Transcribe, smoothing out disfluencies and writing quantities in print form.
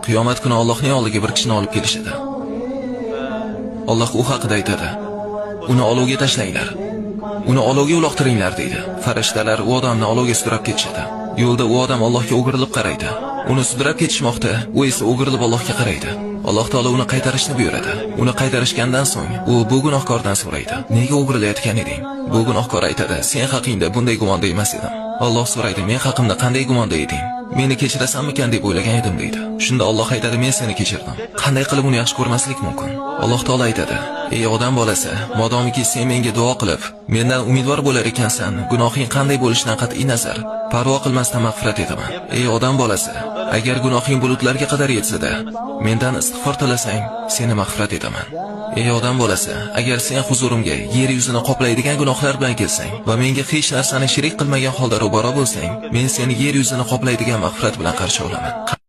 Qiyomat kuni Allohning oldiga bir kishini olib kelishadi. Alloh u haqida aytadi: "Uni olovga tashlanglar. Uni olovga uloqtiringlar" deydi. Farishtalar u odamni olovga sudrab ketishadi. Yo'lda u odam Allohga o'girilib qaraydi. Uni sudrab ketishmoqda, u esa o'girilib Allohga qaraydi. Alloh taolo uni qaytarishni buyuradi. Uni qaytarishgandan so'ng u bu gunohkordan so'raydi: "Nega o'girilayotgan eding?" Bu gunohkor aytadi: "Sen haqingda bunday gumonda emas edim." Alloh so'raydi: "Men haqimda qanday gumonda eding? Meni kechirasanmikan deb o'ylagan edim" deydi. Shunda Alloh aytadi: "Men seni kechirdim." Qanday qilib uni yaxshi ko'rmaslik mumkin? Alloh taolo aytadi: "Ey odam bolasi, modomiki sen menga duo qilib, mendan umidvor bo'lar ekansan, gunohing qanday bo'lishidan qat'iy nazar, parvo qilmasdan mag'firat etaman. Ey odam bolasi, agar gunohing bulutlarga qadar yetsa-da, mendan istig'for tilasang, seni mag'firat etaman. Ey odam bolasi, agar sen huzurimga yer yuzini qoplaydigan gunohlar bilan kelsang va menga hech narsani sherik qilmagan holda ro'baro bo'lsang, men seni yer yuzini qoplaydigan mag'firat bilan qarshi olaman."